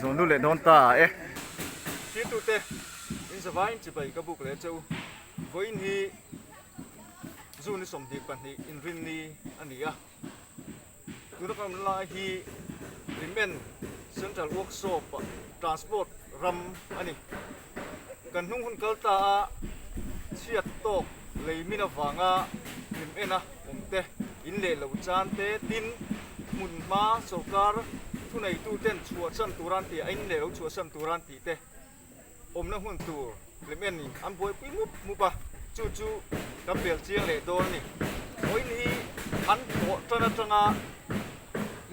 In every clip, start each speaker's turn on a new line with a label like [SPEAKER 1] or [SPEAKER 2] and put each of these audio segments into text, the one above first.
[SPEAKER 1] Zawn lut leh dawn ta e. Thirtute in zavaiin chibai ka buk leh cheu. Vawiin hi June ni 22 inrinni a ni a. Tuna kan awm lai hi Hlimen Central Workshop ah Transport ram a ni. Kan hnung hun kal ta a chhiat tawk lei min avanga hlim ena awm te, in leh lo chan te, tin hmun hma sorkar thuneitu ten chhuahsan tur an tih a, in leh lo chhuahsan tur an tih te awmna hmun tur hlim en in an buaipui mup mup a, chu chu kan bel chiang leh dawn a ni. Vawiin hi an thawh tan atanga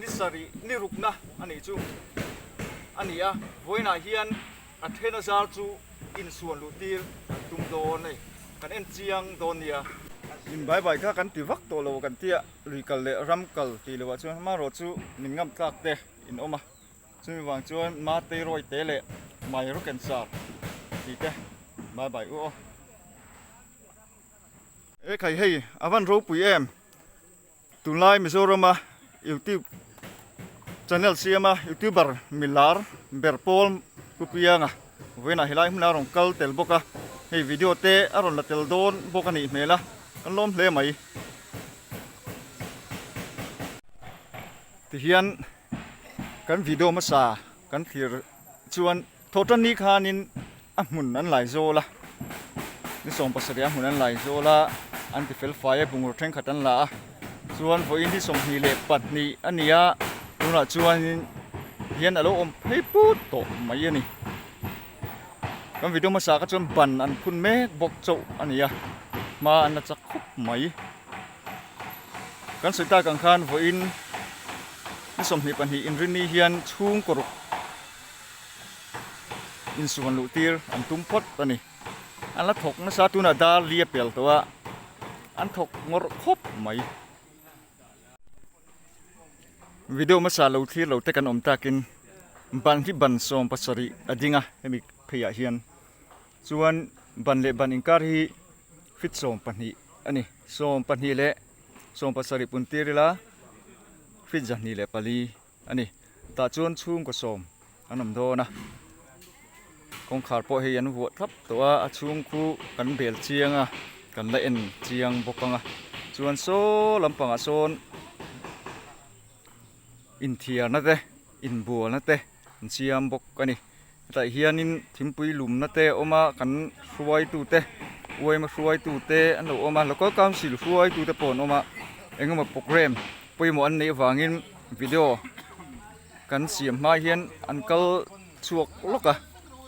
[SPEAKER 1] ni sarih ni rukna a nih chu a ni a, vawiinah hian A then a zar chu insuan luh tir an tum dawn a ni. Kan en chiang dawn nia. In bai bai kha kan ti vak tawh lo kan tia, lui kal leh ram kal tih loh ah chuan hmanraw chu min ngam tlak te in awm a. Chumi vang chuan ma tei rawi te leh mai rawk en sar tih te bai bai u aw. E khai hei a van ropui em. Tunlai Mizorama YouTube channel siama YouTuber milar ber pawl Pu Pianga vawiinah helai hmunah a rawn kal tel bawk a, hei video te a rawn la tel dawn bawk a nih hmel a, kan lawm hle mai. Tihian kan video hmasa kan thlir chuan Thawhtan ni khanin a hmun an lai zawl a, ni 70 a hmun an lai zawl a, an ti fel fai a, bungraw thenkhat an la a, chuan vawiin hi 22 a ni a, tunah chuanin hian a lo awm phei put tawh mai a ni. Kan video hmasa kha chuan ban an phun mek bawk chauh a ni a, hma an la chak khawp mai. Kan sawi tak ang khan vawiin ni 22 inrinni hian chhungkaw ruk insuan luh tir an tum phawt a ni. An la thawk nasa tunah dar li a pel tawh a, an thawk ngawrh khawp mai. Video hmasa lo thlir lo te kan awm takin ban hi ban 70 a ding a hemi pheiah hian chuan ban leh ban inkar hi feet 12 a ni. 12 leh 70 pun tir ila feet 104 a ni. Tah chuan chhungkaw sawm an awm dawn a, kawngkhar pawh hei an vuah thlap tawh a, a chhung khu kan bel chiang a, kan la en chiang bawk ang a, chuan saw lampangah sawn inthiarna te inbualna te an siam bawk a ni. Hetah hianin thingpui lumna te a awm a, kan hruaitute uaima hruaitute an lo awm a, local council hruaitute pawh an awm a, engemaw programme pawimawh an neih avangin video kan siam hma hian an kal chhuak lawk a,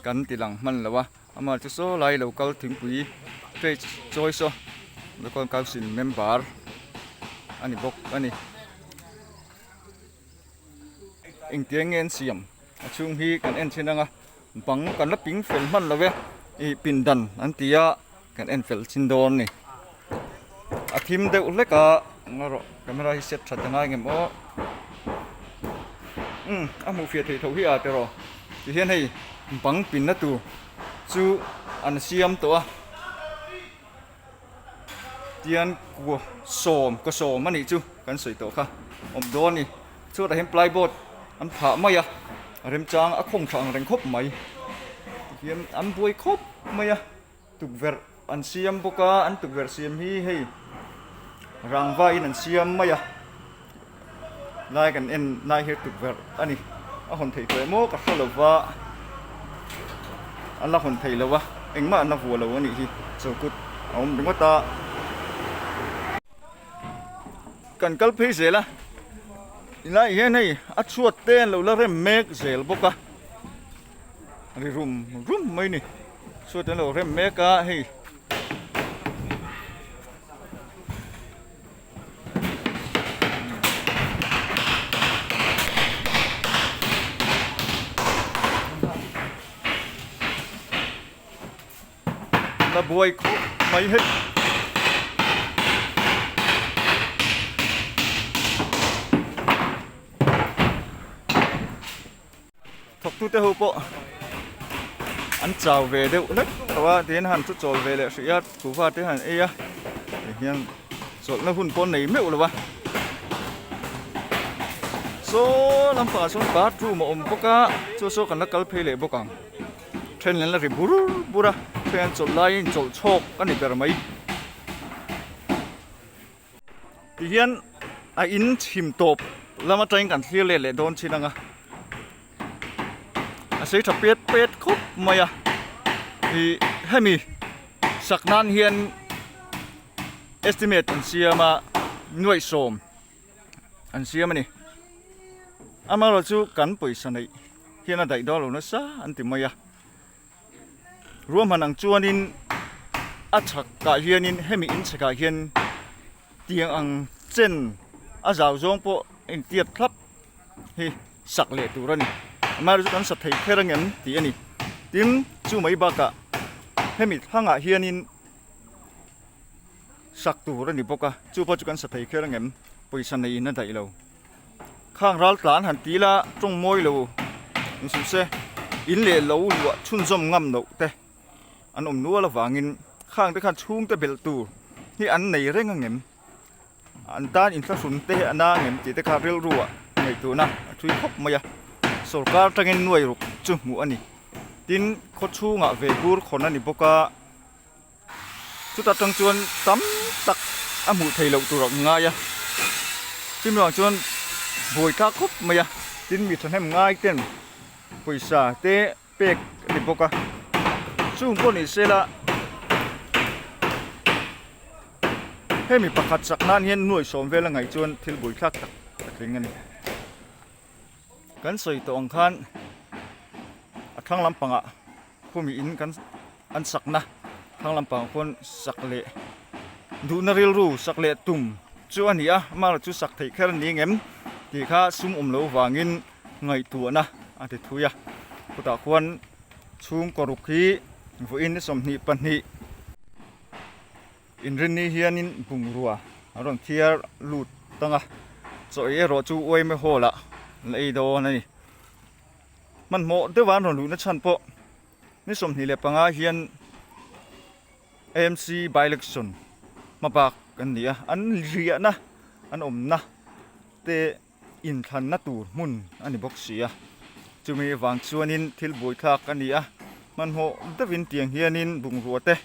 [SPEAKER 1] kan ti lang hman lo a, amah chu saw lai lo kal thingpui tray chawi saw local council member a ni bawk a ni. Engtiang nge an siam a chhung hi kan en thin anga bang kan la ping fel hman lo e ih pindan an ti a kan en fel chin dawn a ni a thim deuh hlek a nga rawh camera hi set that a ngai ngem aw umm a hmuh fiah theih tho hi a tiraw tihian hei bang pinna tur chu an siam tawh a. Tian kua sawm kaw sawm a nih chu kan sawi tawh kha awm dawn a ni chhuatah hian plyboard an phah mai a remchang a khawng tha ang reng khawp mai tihian an buai khawp mai a tukverh an siam bawk a an tukverh siam hi hei rangva in an siam mai a lai kan en lai hi tukverh a ni a hawn theih tawh em aw ka hre lo va a la hawn theih lo a engmah an la vuah lo a nih hi chawkut a awm ringawt a kan kal phei zel a tilai hian hei a chhuat te an lo la rem mek zel bawk a ri rum rum mai a ni chhuat an lo rem mek a hei. La buai khawp mai hei. Thawktute ho pawh an chau ve deuh hlek tawh a tihian han chu chawl ve leh hrih a kuhva te han ei a tihian chawlhna hun pawh nei meuh lo a. Saw lampangah sawn bathroom a awm bawk a, chu saw kan la kal phei leh bawk ang. Then an la ri bur bur a, then an chawlh laiin chawlh chhawk a ni ber mai. Tihian a in chhim tawp lam atangin kan thlir let leh dawn chin ang a, a sei tha pet pet khawp mai a, ih hemi sak nan hian estimate an siam a nuaihsawm an siam a ni. Amaherawhchu kan pawisa neih hian a daih dawn lo nasa an ti mai a. Ruahman ang chuanin a chhakah hianin hemi in chhekah hian tiang ang chen a zau zawng pawh a intiat thlap hi sak leh tur a ni. Amaherawhchu kan sa thei kher angem tih a ni. Tin, chu mai bakah hemi thlangah hianin sak tur a ni bawk a, chu pawh chu kan sa thei kher angem pawisa neiin a daih lo. Khang ral tlan han ti ila tawng mawi lo ni suh se, in leh lo luah chhunzawm ngam loh te an awm nual avangin khang te khan chhungte belh tur hi an nei reng angem, an tan inthlahrun te hi a na angem tih te kha rilru ah ngaihtuahna a thui khawp mai a, sawrkar atangin nuai ruk chu hmuh a ni. Tin, khaw chhungah ve bur khawn a ni bawk a. Chuta tang chuan tam tak a hmuh theih loh tur a ngai a, chumi vang chuan buai thlak khawp mai a, tin mi thahnem ngai ten pawisa te pek a ni bawk a, chung pawh ni se la hemi pakhat chak nan hian nuai sawm vel a ngaih chuan thil buai thlak tak a tling a ni. Kan sawi tawh ang khan a thlang lampangah khumi in kan an sakna thlang lampangah khuan sak leh duhna rilru sak leh tum chu a ni a amaherawhchu sak theih kher a ni ngem tih kha sum awm loh vangin ngaihtuahna a ti thui a chutah khuan chhungkaw ruk hi vawiin ni 22 Inrinni hianin bungrua a rawn thiar lut tang a, chaw ei erawh chu uaime hall ah an ei dawn a ni. Hmanhmawh deuha an rawn luhna chhan pawh ni 25 hian AMC by-election hmabak an ni a, an riahna an awmna te inthlanna tur hmun a ni bawk si a, chumi avang chuanin thil buaithlak a ni a, hmanhmawh deuhin tiang hianin bungrua te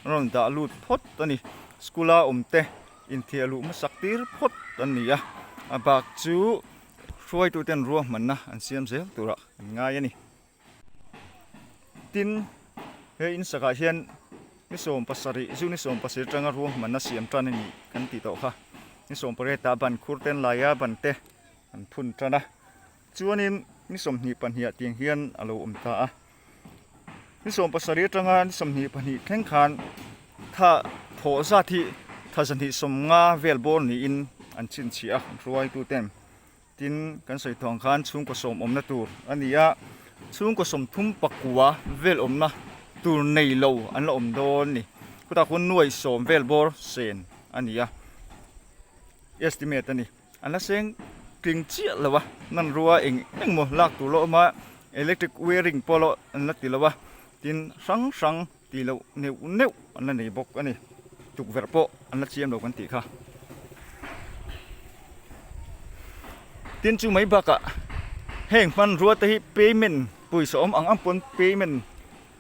[SPEAKER 1] an rawn dah lut phawt a ni, school a awm te inthiah luh hmasak tir phawt an ni a, a bak chu hruaituten ruahmanna an siam zel turah an ngai a ni. Tin, he in sakah hian ni 70, zu ni 70 atanga ruahmanna siam tan a nih kan tih tawh kha. Ni 18 ah ban khur ten laia ban te an phun tan a. Chuanin ni 22 ah tiang hian a lo awm ta a. Ni 70 atanga ni 22 thleng khan tha thawh zat hi tha 250 vel bawr niin an chhinchhiah a, an hruaituten. Tin, kan sawi tawh ang khan chhungkaw sawm awmna tur a ni a, chhungkaw sawmthum pakua vel awmna tur nei lo an la awm dawn a ni. Khutah khuan nuai sawm vel bawr sen a ni a, estimate a ni. An la seng tling chiah lo a, hmanrua eng eng maw lak tur la awm a, electric wiring pawh la an la ti lo a, tin hrang hrang tih loh neuh neuh an la nei bawk a ni. Tukverh pawh an la chiam lo kan tih kha. Tin chu mai bakah heng hmanrua te hi payment pawisa awm ang ang pawn payment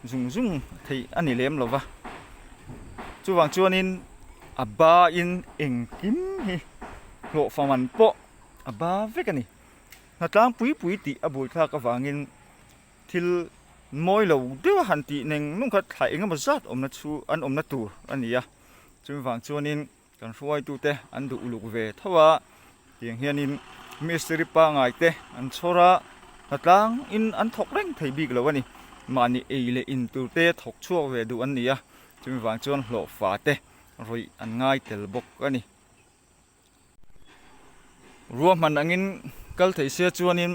[SPEAKER 1] zung zung theih a ni lem lo va. Chuvang chuanin a ba in engkim hi hlawhfa man pawh a ba vek a ni. Hnatlang pui pui tih a buaithlak avangin Thil mawi lo deuh a han tih neng nung kha thla eng emaw zat awmna chu an awmna tur a ni a, chumi vang chuanin kan hruaitute an duh uluk ve tho a, tiang hianin mistiri pangngai te an chhawr a, hnatlang in an thawk reng thei bik lo a ni, mahni ei leh in tur te thawk chhuak ve duh an ni a, chumi vang chuan hlawhfa te rawih an ngai tel bawk a ni. Ruahman angin kal thei se chuanin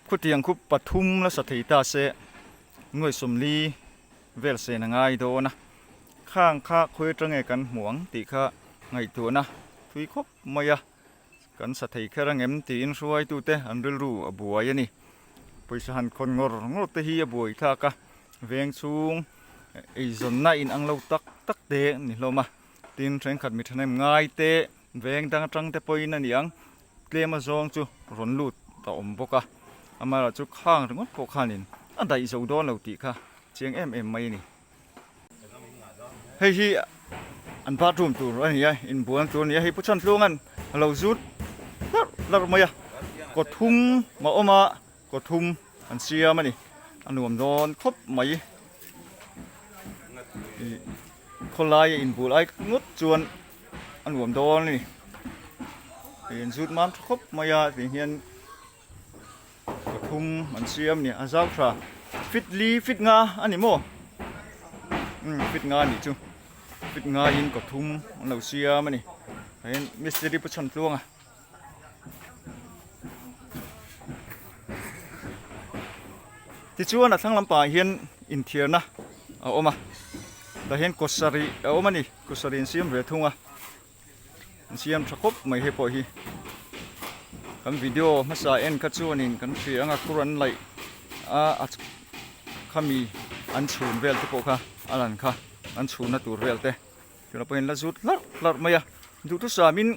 [SPEAKER 1] khutiang khu pathum la sa thei ta se nuai sawmli vel sen a ngai dawn a, khang kha khawi atang nge kan hmu ang tih kha ngaihtuahna thui khawp mai a, kan sa thei kher angem tiin hruaitute an rilru a buai a ni. Pawisa han khawn ngawr ngawr te hi a buai thlak a, veng chhung eizawnna inang lo tak tak te a ni hlawm a, tin thenkhat mi thahnem ngai te veng dang atang te pawhin a ni ang. tlem azawng chu rawn lut a awm bawk a, amaherawhchu khang ringawt pawh khanin a daih zo dawn lo tih kha chiang em em mai a ni. Hei hi an bathroom tur a ni a, inbual tur a ni a, hei Pu Chhantluanga'n a lo zut hlarh hlarh mai a, kawthum a awm a, kawthum an siam a ni, a nuam dawn khawp mai. Ih khawlaia inbual ai ngawt chuan a nuam dawn a ni, ih an zut mam tha khawp mai a tih hian. Pathum an siam a ni a zau tha fit li fit nga a ni maw umm fit nga a nih chu fit nga in pathum an lo siam a ni tah hian mistiri pu chhan tluang a tichuan a thlang lampangah hian inthiarna a awm a tah hian kaw sarih a awm a ni kaw sarih an siam ve thung a. An siam tha khawp mai hei pawh hi kan video hmasa en kha chuanin kan hria anga khur an laih a a khami an chhun vel te pawh kha a lan kha an chhunna tur vel te tunah pawhin la zut hlarh hlarh mai a duhthusam in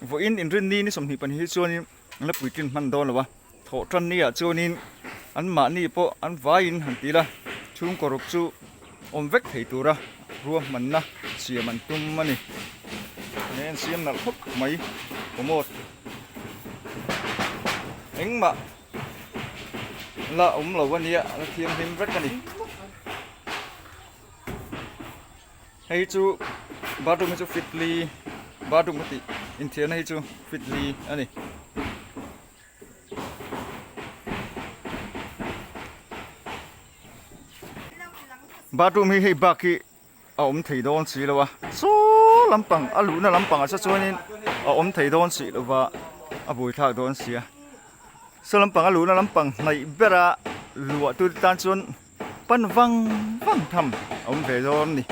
[SPEAKER 1] vawiin inrinni ni 22 hi chuanin an la puitlin hman dawn lo a thawh tan ni ah chuanin an mahni pawh an vaiin han ti ila chhungkaw ruk chu awm vek thei tura ruahmanna siam an tum a ni he an siam nalh khawp mai commode engmah la awm lo a nia a la thianghlim vek a ni hei chu bathroom hi chu fit li bathroom ka tih inthiarna hi chu fit li a ni. Bathroom hi hei bak hi a awm thei dawn si lo a saw lampang a luhna lampang ah saw chuanin a awm thei dawn si lo va a buaithlak dawn si a saw lampang a luhna lampang hnaih bera luah tu te tan chuan pan vang vang tham a awm ve dawn a ni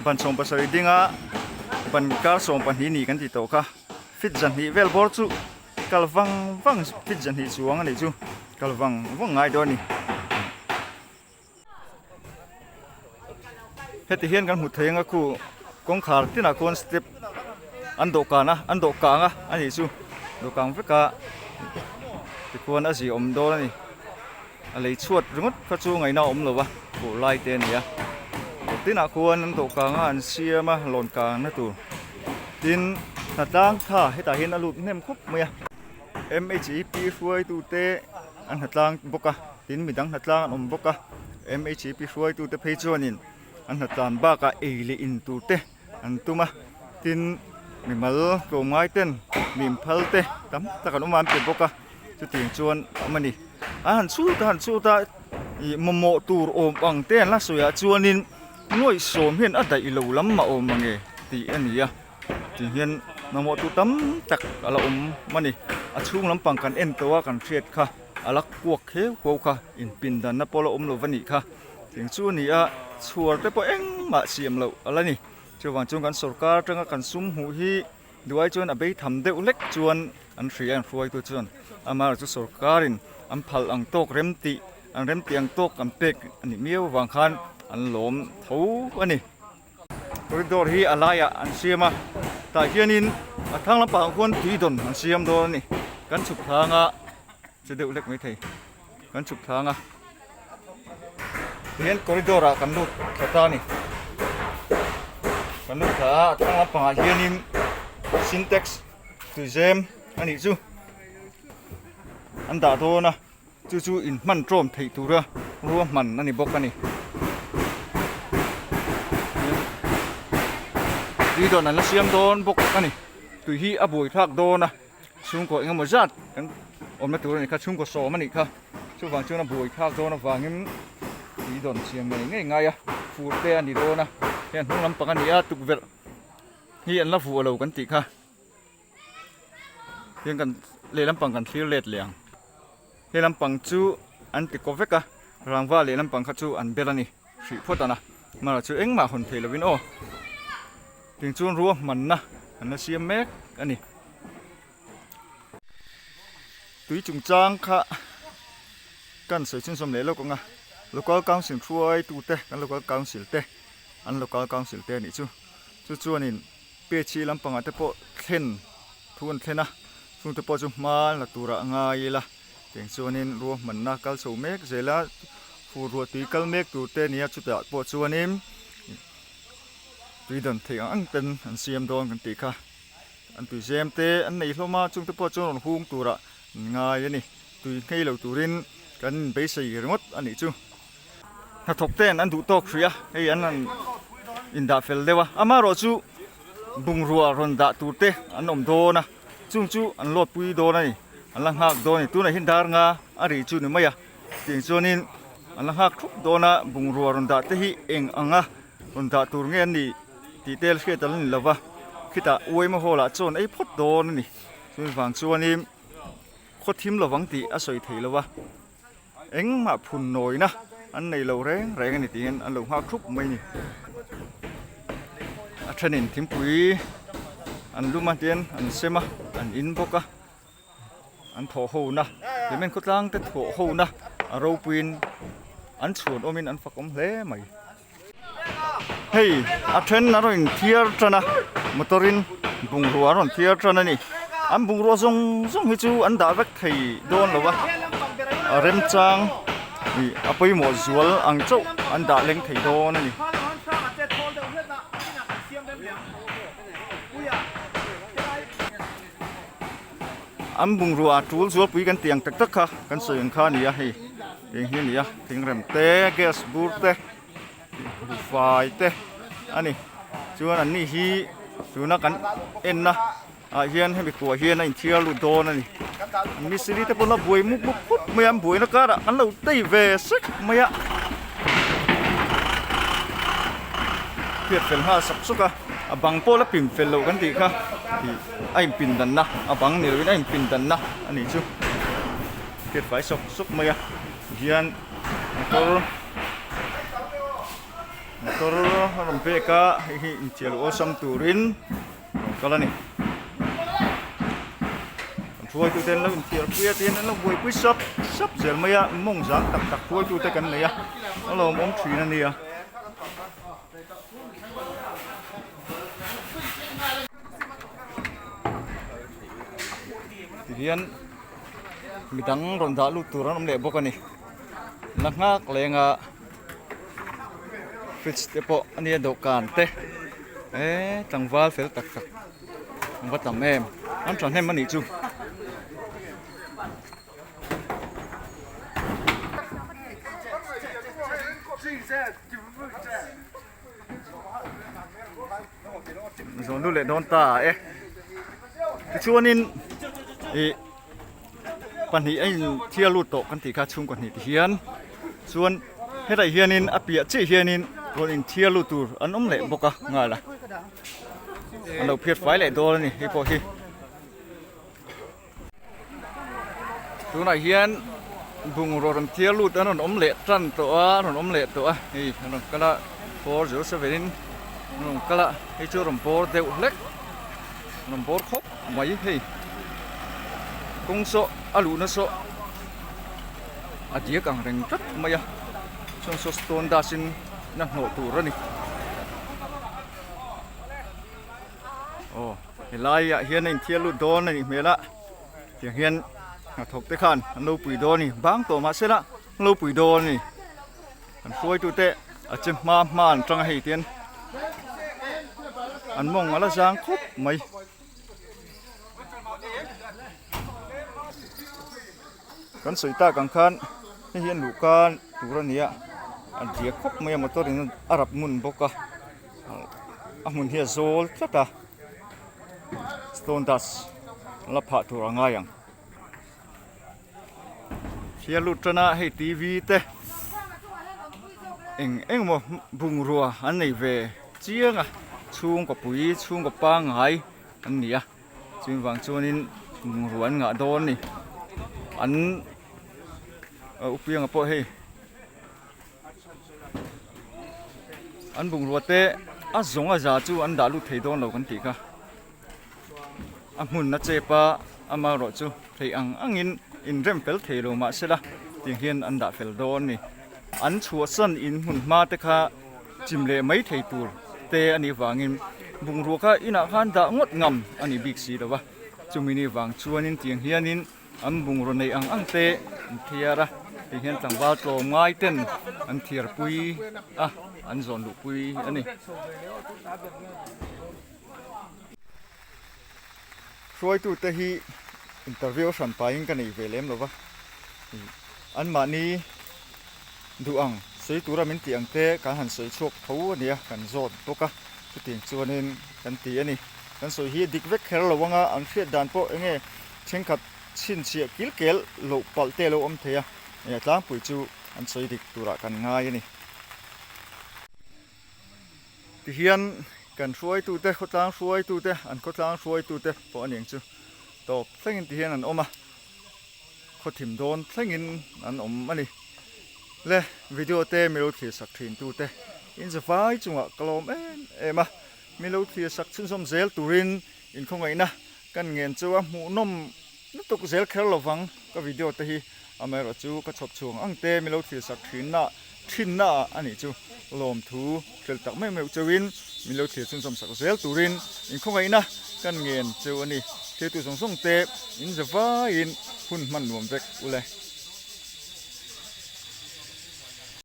[SPEAKER 1] ban 17 dinga ban kar 12 ni kan tih tawh kha fit zahnih vel bawr chu. Kal vang vang fit zahnih chuang a nih chu kal vang vang ngai dawn a ni. Heti hian kan hmu thei anga khu kawngkhar tinah khuan step an dawhkan a an dawhkang a a nih chu dawhkang vek a tikhuan a ziaawm dawn a ni. A lei chhuat ringawt kha chu ngaihna a awm lo va fur lai te a ni a kawr tinah khuan an dawhkang a an siam a lawn kangna tur tin hnatlang tha hetah hian a lut hnem khawp mai a M H E P hruaitu te an hnatlang bawk a tin midang hnatlang an awm bawk a M H E P hruaitu te phei chuanin an hnatlan bakah ei leh in tur te an tum a tin mimal tlawmngai ten mi inphal te tam tak an awm a an pe bawk a chutiang chuan a awm a ni an han chhut a han chhut a ih mamawh tur awm ang te an la sawi ah chuanin nuaih sawm hian a daih lo lam a awm ang e tih a ni a tih hian mamawh tur tam tak a la awm a ni a chhung lampang kan en tawh a kan hriat kha a la kuak heu huau kha inpindanna pawh la awm lo va nih kha. Thing chu a ni a, chhuar te pawh engmah siam loh a la ni. Chuvang chuan kan sorkar atanga kan sum hmuh hi duai chuan a bei tham deuh hlek chuan an hria an hruaitu chuan amaherawhchu chu sorkarin an phal ang tawk rem tih an rem tih ang tawk an pek a nih miau avang khan an lawm tho a ni. Corridor hi a laiah an siam a, tah hianin a thlang lampangah khuan tui dawn an siam dawn a ni. Kan chhuk thlang a che deuh hlek maithei. Kan chhuk thlang a tihian corridor ah kan lut thla ta a ni kan lut thla a a thlang lampangah hianin sintex tuizem a nih chu an dah dawn a chu chu inhman tawm theih tura ruahman a ni bawk a ni tui dawn an la siam dawn bawk a ni tui hi a buaithlak dawn a. Chhungkaw eng emaw zat kan awmna tur a nih kha, chhungkaw sawm a nih kha. Chuvang chuan a buai thlak dawn avangin tui dawn siam ngei ngei ngai a, fur te a ni dawn a, hei a hnung lampang a ni a, tukverh hi an la vuah lo kan tih kha. Tihian kan leh lampang kan thlir let leh ang. He lampang chu an ti kaw vek a, rangva leh lampang kha chu an bel a ni hrih phawt an a, mara chu engmah hawn thei lovin aw. Tiang chuan ruahmanna an la siam mek a ni. Tui chungchang kha kan sawi chhunzawm leh lawk ang a, Local Council hruaitute kan Local Council te an Local Council te a nih chu. Chu chuanin PHE lampangah te pawh thlen thu an thlen a. Chungte pawh chu hma la turah a ngai ila tiang chuanin ruahmanna kal chho mek zel a, fur ruah tui kal mek tur te a nia chutah pawh chuanin tui dan theih ang ang ten an siam dawn kan tih kha. An tui zem te an nei hlawm a, chungte pawh chuan rawn hung turah an ngai a ni. Tui nghei lo turin kan inbeisei ringawt a nih chu. Hnathawk ten an duh tawk hrih a, hei an han indah fel deuh a, amaherawh chu bungrua rawn dah tur te an awm dawn a, chung chu an load pui dawn a ni, an la nghak dawn a ni. Tunah hian dar nga a ri chu ni mai a, tiang chuanin an la nghak thup dawn a, bungrua rawn dah te hi eng anga rawn dah tur nge an nih tih te hriat a la ni lo va, khitah uaima hall ah chuan ei phawt dawn a ni. Chumi vang chuanin khaw thim lovang tih a sawi theih lo va. Engmah phun nawina an nei lo reng reng a ni tiin an lo nghak thup mai a ni. A thenin thingpui an lum a tian an sem a, an in bawk a, an thawh ho na cement khawtlang te thawh ho na a ropuiin an chhuan awmin an fakawm hle mai. Hei a then a rawn inthiar tan a motor in bungrua a rawn thiar tan a ni an bungrua zawng zawng hi chu an dah vek thei dawn lo va a remchang ih a pawimawh zual ang chauh an dah leng thei dawn a ni. An bungrua tul zualpui kan tih ang tak tak kha kan sawi ang kha a ni a hei eng hi a ni a thingrem te gas bur te buhfai te a ni chuan an ni hi tuna kan enna ah hian hemi khuah hian a inthiar lut dawn a ni mistiri te pawn a buai mup mup khawp mai a an buaina karah an lo tei ve sek mai a hriat fel nghal sawk sawk a a bang pawh la pin fel loh kan tih kha ih a inpin danna a bang ni loin a inpin danna a nih chu hriat fai sawk sawk mai a hian motor motor a rawn pek a hei hi inchial awlsam turin rawn kal a ni an hruaitu te an lo inthiar pui a tin an lo buaipui sap sap zel mai a mawng zang tak tak hruaitu te kan nei a a lawmawm thin a nia. Tihian midang rawn dah lut tur an awm leh bawk a ni la nghak leng a fridge te pawh a nia dawhkan te eee tlangval fel tak tak an va tam em an thahnem a nih chu. Zawn lut leh dawn ta e tichuanin ih pahnih a inthiar lut tawh kan tih kha chhungkaw hnih ti hian chuan hetah hianin a piah chiah hianin rawn inthiar lut tur an awm leh bawk a nghal a an lo phiat fai leh dawn a ni hei pawh hi. Tunah hian bungraw rawn thiar lut an rawn awm leh tan tawh a an rawn awm leh tawh a hei an rawn kal a 407 in an rawn kal a hei chu a rawn bawr deuh hlek a rawn bawr khawp mai hei kawng saw a luhna saw a diak ang reng tlat mai a chuan saw stone dust in a hnawh tur a ni. Aw helai ah hian a inthiar lut dawn a nih hmel a tiang hian hnathawk te khan an lo pui dawn a ni bang tawh mahse la an lo pui dawn a ni an hruaitu te a che hma hma an tang a hei tian an mawng a la zang khawp mai. Kan sawi tak ang khan hei hi an luh kan tur a ni a a diak khawp mai a motor in a rap ngun bawk a a hmun hi a zawl tlat a stone dust la phah tur a ngai ang thil lut tan a hei t v te eng eng emaw bungrua an nei ve chiang a chhungkaw pui chhungkaw pangngai an ni a. Chumi vang chuanin bungrua an ngah dawn a ni an upianga pawh hei an bungrua te a zawng a za chu an dah lut thei dawn lo kan tih kha a hmun a chep a amaherawh chu thei ang angin inrem fel thei lo mahsela tiang hian an dah fel dawn a ni an chhuahsan in hmun hma te kha. Chim leh mai thei tur te a nih vangin bungrua kha inah khan dah ngawt ngam a ni bik si lo va. Chumi ni vang chuanin tiang hianin an bungraw neih ang ang te an thiar a, ti hian tlangval tlawm ngai ten an thiar pui a, an zawn luh pui a ni. Hruaitute hi interview hran pahin ka nei ve lem lo va, anmahni duh ang sawi tura min tih ang te kan han sawi chhuak tho a nia, kan zawt bawk a, chutiang chuanin kan ti a ni. Kan sawi hi a dik vek kher lo anga an hriat dan pawh eng nge thenkhat chhinchhiah kil kel loh palh te a lo awm thei a, eng tlangpui chu an sawi dik turah kan ngai a ni. Tihian kan hruaitute, khawtlang hruaitute, an khawtlang hruaitute pawh a niang chu tawp thlengin tihian an awm a, khawthim dawn thlengin an awm a ni. Le video te milo thlir sak thin tute in zavai chungah ka lawm em em a, milo thlir sak chhunzawm zel turin inkhawngaihna kan ngen chu a hmuhnawm lutuk zel kher lovang ka video te hi amaherawh chu ka chhawp chhuang ang te milo thlir sak thin na thin na ah a nih chu lawmthu hrel tak meuh meuh cheuhin milo thlir chhunzawm sak zel turin inkhawngaihna kan ngen cheu a ni. Thiltu zawng zawng te in zavaiin hun hman nuam vek ule.